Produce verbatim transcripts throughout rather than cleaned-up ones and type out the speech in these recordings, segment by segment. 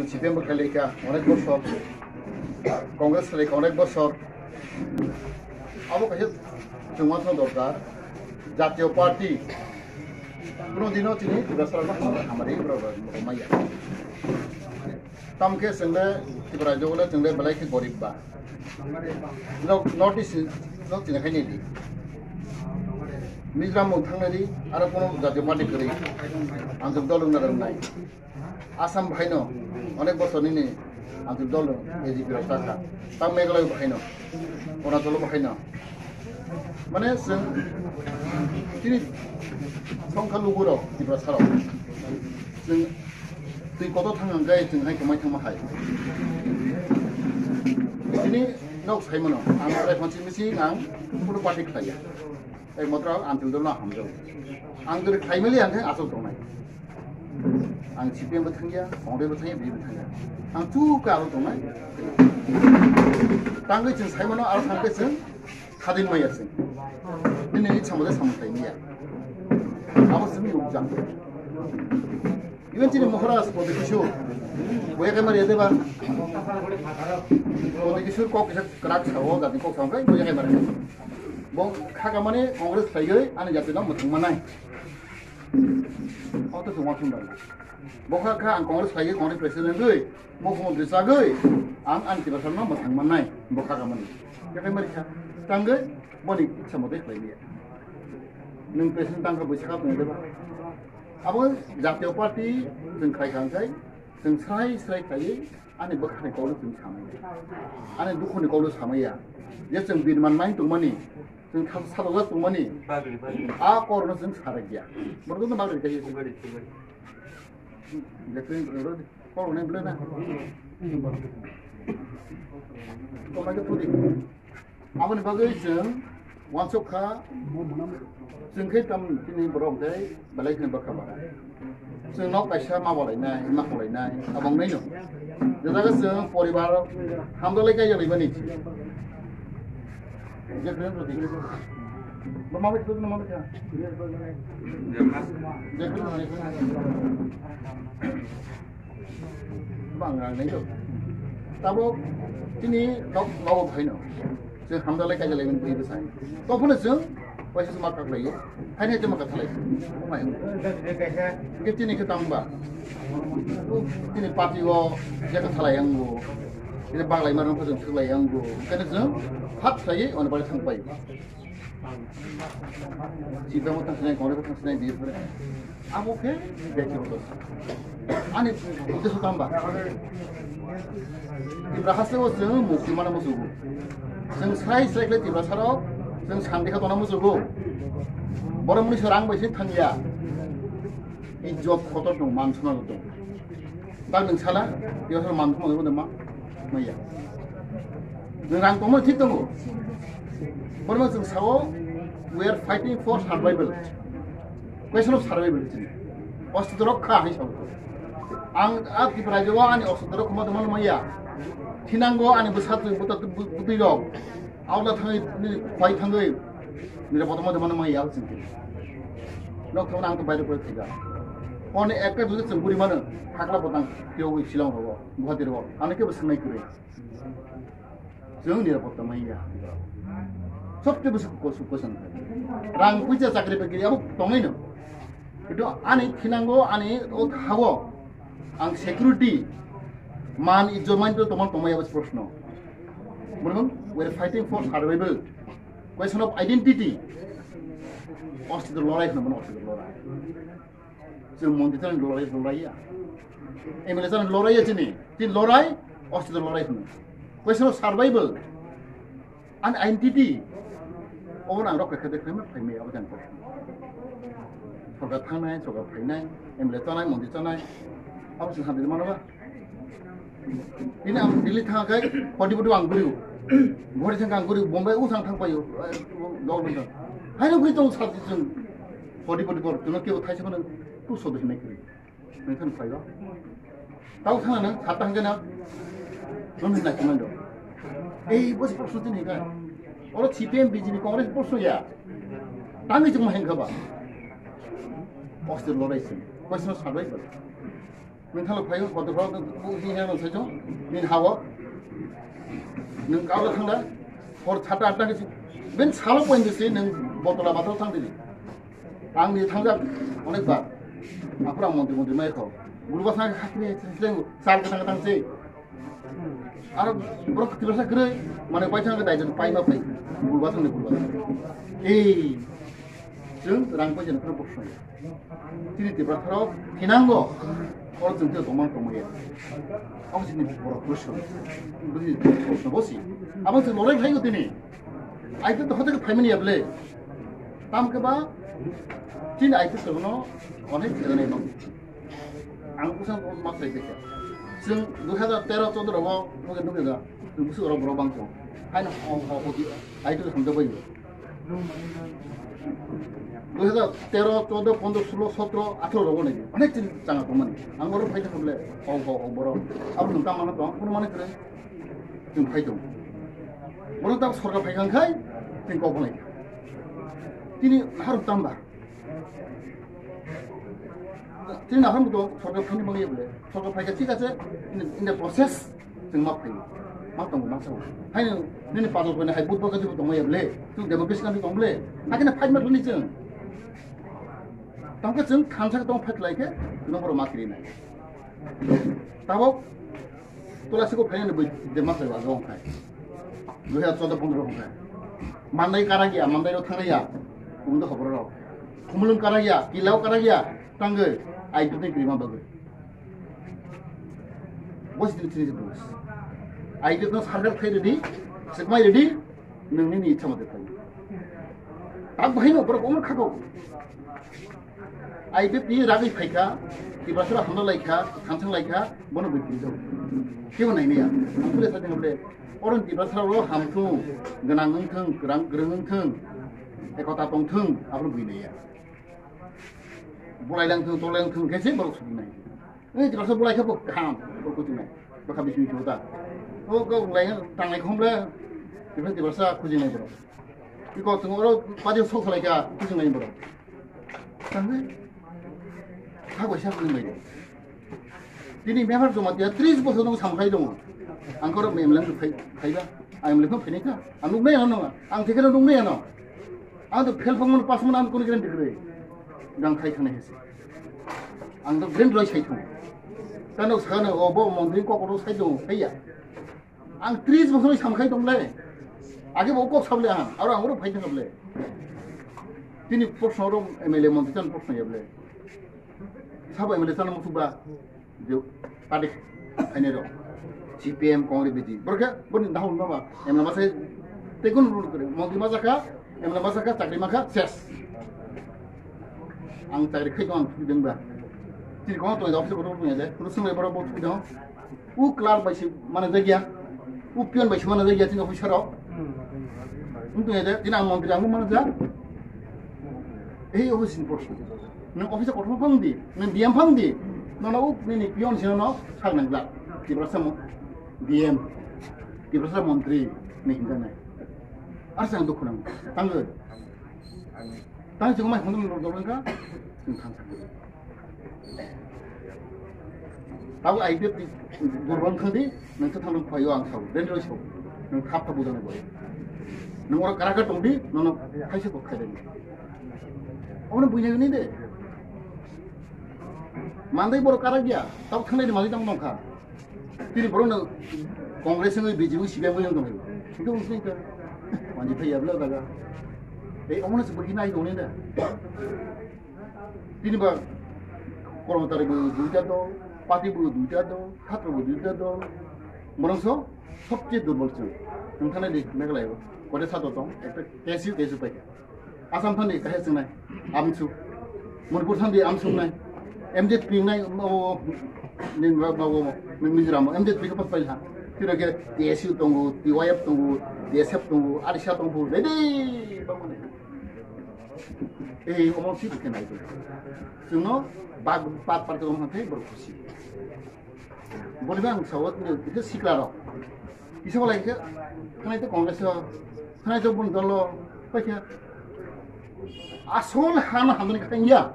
C P M bo khlai kha onek bosor, Congress khlai kha onek bosor. Abo kaisa chwng uansukna dorkar, jatiyo party kuno dino chini Tiprasarokno hamari borok rok maya. Tamkhe chwngde Tripura jogole chwngde belai khe gorib ba. North East no chini khaini di. Mizoram mung thangnai di, aro kono jatiyo party kwrwi. Ang jok dol wngna rwnai. Assam bahaino onek bosor nini ang jok dol A G P rok chakha. Tang Meghalaya bahaino, Arunachal bahaino. Mane chwng chini songkha lugurok Tiprasarok. Chwng twi kotor thang hwnkhe chwng hai kwmai thangma hai. Chini nok saimano, ang chwrai phansi misi ang kuno party khlaiya. Ekmatro ang twi dolo hamjao. Ang twi khlaimali ang khe asok tongnai. Ang C P M bo thangya, Congress bo thangya, B J P bo thangya. Ang chukha asok tongnai. Tangwi chwng saimano, aro thangkhe chwng khadin maya chwng. Nini ni samode samung khlai maya. Abo chwng nukjak. Even chini Maharaj Prodip Kishore, boya khe mari deba. Prodip Kishore kok kisa kwrak sao, jati kok sao, boya khe mari. Bo kha kamani Congress khlaiwi ani jati no mwthang manai. Auto chuma thum dal. Bo kha kha ang Congress khlaiwi, Congress president wi, mukhyamantri chagwi, ang ani Tiprasarokno mwthang manai. Bo kha kamani. Khe mari kha. Tangwi boni ichha mote khlai liya. Nwng president tangkha bwsakha tong deba. Abo jatiyo party chwng khai kha hwnkhe chwng srai srai khaiwi ani bwkhani kokno chwng samaya. Ani dukhuni kokno samaya. Je chwng birman nai tongmani, chwng thas-, sajokjak tongmani, a korno chwng sarakya. Borokno bagri kaiya. Kok hwnai belai na. Tongmani pudi. Aboni bagwi chwng uansuk kha, chwng khe tam chini borok tei belai kheno bwkha bara. Chwng nok kaisa ma bolainai, ma kholainai, abong naino. Je jaga chwng poribar hamdalai kaiya laimani. Je khe rodi. Bo ma bai, ma bai kha. Je khe rodi. Bang rang nai do. Tabo chini nok nogo phaino. Chwng hamdalai kaijalai mani bwsai. Tophano chwng waisa suma kaklai. Haini chuma kaklai. Umai. Ke chini ke tamba. Chini party o je kathalai ang bo. Ini baglai marang ko chwng thwlai ang bo. Kene chwng phat khlai on bai thang pai. Sibra mo thang sinai, Congress thang sinai, B J P. Abo khe bektigoto. Ani uddesho tamba. Tipra haste o chwng mukti mana musugo. Chwng sai sai khle Tiprasarok, chwng santi kha tona musugo. Borok muni se rang bai se thangya. Ijjot kotor dong, man sona dong. Dak nwng sala, yo sala man thumani bo ma, maya. Nwng rang tongma thik tongo. Borma chwng sao, we are fighting for survival. Question of survival chini. Ostito rokha hai sao. Ang a Tripura rajyo ani ostito rok ma tongma maya. Thinango ani bwsa twi buta butwi rok. Aula thangwi, ni khwai thangwi, nirapota ma mano mai yal singkhe. Nok thangna ang to baire kore thiga. One ekta duje chwng guri mano, hakla botang, tiyogwi Shillong rogo, Guwahati rogo, ano kebo swngnai kwrwi. Chwng nirapota mai ya. Sobse bwswk ko-, suk kosan. Rang puisa chakri bakri abo tongwi no. Itu ani thinango, ani o hago. Ang security, man, ijjot, man to tomar tomai abo proshno. Mane, we are fighting for survival. Question of identity. Ostito lorai hwno mano, ostito lorai. Chwng mondi tani lorai, lorai ya. M L A tani lorai ya chini. Tin lorai, ostito lorai hwno. Question of survival. An identity. Obo nang rok khe de khlai ma phai me abo jang kok. Sorkar thangnai, sorkar phainai, M L A chanai, mondi chanai. Abo se hamdi mano ba. Ini ang Delhi thang kai, podi podi ang guriu. Bori thang ang guriu, Bombay u thang thang payu. Dog dog. Hai no gui tong sa ti chung. Podi podi bor, tuno kebo thai sa mano. Tu sodo hinai kri. Nang thani phaiba. Tau thana nang, sat thang jana. Nang hinai kumando. Ei, bos proshno tini ka. Oro C P M, B J P, Congress proshno ya. Tangwi chuma hengkha ba. Bos de lorai sin. Question of survival. Nwng thalo phaio, hotel phano nwng hi hwnwi saichung, nini ha-o. Nwng kabo thangda, hor sata atta khe si, ben salo pointe se nwng botola bathal thang dini. Ang ni thangjak onek bar. Aphuru ang montri montri mai kho. Guru bwsa khe khakri, sal kwthang kwthang se. Aro borok Tiprasa kwrwi, mane paisa khe daijak paima phai. Guru bwsa ni guru bwsa. Ei, chwng rang paisa ni phano boksong. Chini Tiprasa rok thinango, oro chwng tei tongmani tongmaya. Abo chini borok kwrwi song. Buji, bosi. Abo chwng lorek phaigo tini. Ai to hote khe phaimani ya ble. Tam khe ba, chini ai to no onek khe nai mang. Ang kusa ma sai khe. Chwng dui hazar tero choudo rogo nuge nuge da. Chwng busu rok borok bang chong. Hai no ho ho ho di. Ai to hamda bai. Dui hazar tero, choudo, pondro, sulo, sotro, atharo rogo nai. Onek chini changa tongmani. Ang oro phai thang ble. Ho ho ho borok. Abo nung tam mana tong. Kuno mane kre. Chwng phai tong. Borok ta sorkar phai kang khai. Chwng kok nai. Tini harok tamba. Tini nahar mudo sorkar thani mangi bole. Sorkar phaikha thik ase, in, in the process, chwng ma phai. Ma tongo, ma sao. Haino, nini padal koine hai but bagati bo tongma ya bole. Chwng democracy country tong bole. Hakhe na fight ma thani chwng. Tongkhe chwng thansa tong fight lai khe, chwng borok ma kiri nai. Tabok, Tola siko phainani bui de ma sai wago hwnkhai. Dui hazar choudo pondro hwnkhai. Mandai karagya, mandai rok thangraya. Umdo hoboro rok. Khumulung karagya, kilao karagya, tangwi, I P F ni krima bagwi. Bosi dini chini bus. I P F no sarkar khai ready, sekmai ready, nwng nini ichha mate khai. Tak bahai no borok umur khakok. I P F ni ragwi phaikha, Tiprasara hamna laikha, thansang laikha, bono bui kirijak. Kebo nainaya. Ang kule sa tengble, oron Tiprasara ro hamthung, gwnang wngthung, kwrang kwrwng wngthung, ekota tongthung, abo bui naiya. Bolai langthung, tolai langthung, khe se borok sudi nai. Ei Tiprasa bolai khe bo kaham, borok kuchuk nai. Bwkha bising bising ta. O kok lai tanglai khomble, Tiprasa, Tiprasa khujing nai borok. Iko chwng oro padi sok salai kha, kuching nai borok. Tangwi. Tha bai sa kuching nai. Tini member Jamatia tris bosor nung samkhai dong. Ang koro memlang phai, phaiba. Ang memlang phai kha. Ang nuk nai ano. Ang thikhe nuk nai ano. Ang to fail phang man pass man ang kuni kren dikre. Gang khai khane hese. Ang to grand roi sai thung. Tano sakano obo montri kokoro sai dong, phaiya. Ang tris bosor samkhai tongle. Age bo kok sable ang, aro ang oro phai thang ble. Tini proshno ro M L A montri chan proshno ya ble. Sabo M L A chan mo suba. Je party khainai rok. C P M, Congress, B J P. Borok khe boni dahon baba. M L A masai tekun rule kore. Montri masakha, M L A masakha, chakri makha, ses. Ang chakri khai tong ang thudeng ba. Tini kono tong office kotor tong ya de. Kono sungai borok bo thudeng. U clerk bai se mana jagya, u peon bai se mana jagya, chini officer rok. Wngtong ya de, chini ang montri ang mana jak. Ei office ni post. Nang office kotor phang di, nang D M phang di. Nono u nini peon se nono sak nang glak. Tiprasa mo-, D M, Tiprasa montri ni hinda nai. Ar sang dukhu nang. Tangoi. Tang chikung mai khondom rok dok wngkha. Tang sakha. Tabo I P F ni durbang thang di, nang khe thang phai o ang sao, den roi sao, nang thap thap budang bai. Nang ora kara ka tong di, nono khaisa kok khai di. Omo bui nai ni de. Mandai borok kara gya, tabo thang di mandai tang nong kha. Tini borok no Congress ni B J P C P M wng tong. Hingke wng sini ka. Manji phai yabla daga. Ei omo se bui nai dong ni de. Tini ba kormotari bo duita dol, party bo duita dol, chhatro bo duita dol. Borok so sobche durbol chwng. Nwng thanai di Meghalaya o. Kode sato tong, ekta K S U, K S U pai. Assam thani kahya chwngnai, amsu. Manipur thani amsu nai. M Z P nai, o, ni ba, ba, o, ni Mizoram, M Z P ko pat pai ha. Tira ke T S U tongo, T Y F tongo, T S F tongo, Arisa tongo, ready, ba mane. Ei, omo si buke nai to. Chwngno bag pat pat ko thang thai bor khusi. Boni bang sawa ni kisa sikla ro. Kisa wala kisa khanai to Congress ro, khanai to bun dolo, paikha. Asol hana hamni khanya.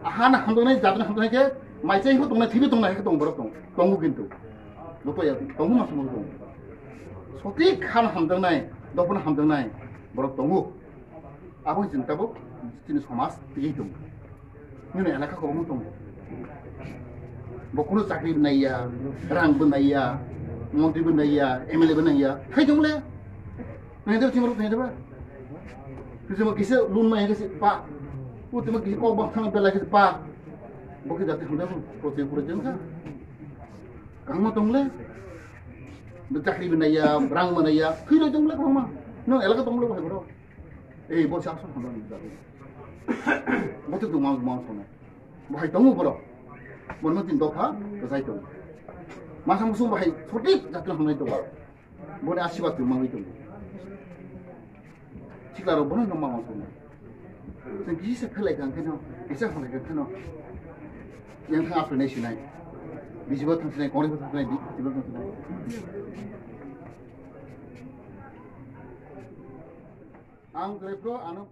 Ahan hamjaknai, jatni hamjaknai khe, maichai hwnwi tongnai, thwiwi tongnai hai khe tong borok tong, tongo kintu. Joto ya, tongo ma tongo tong. Sotik han hamjaknai, dophano hamjaknai borok tongo. Abo chwng tabuk chini somaj twiwi tongo. Nini elaka kwbangma tongo. Bo kunu chakri bo naiya, rang bo naiya, montri bo naiya, M L A bo naiya. Hai tongole. Nai de chimro nai de ba. Kisa ma kisa lun mai kisa pa. U tima kisa kok bang thang bela kisa pa. Bo kisa jati hamda ko prote pura jeng ka. Kangma tongle. Bo chakri bo naiya, rang bo naiya. Thwi roi tongle kangma. No elaka tongle bo hai boro. Ei, bo sak sok hamda ni jati. Bo tu mang mang sona. Bo hai tongo boro. Bo no tin dopha, ko sai tongo. Masa musu bo hai sotik jati hamnai tongo. Boni asibad tong mangwi tongo. Sikla rok bono nong mama tongo. Chwng kisa phelai kang kheno, kisa phelai kang kheno. Yang thang asoi nai sinai. Bijibo thang sinai, kori bo thang sinai, bijibo thang sinai. Ang kre pro ano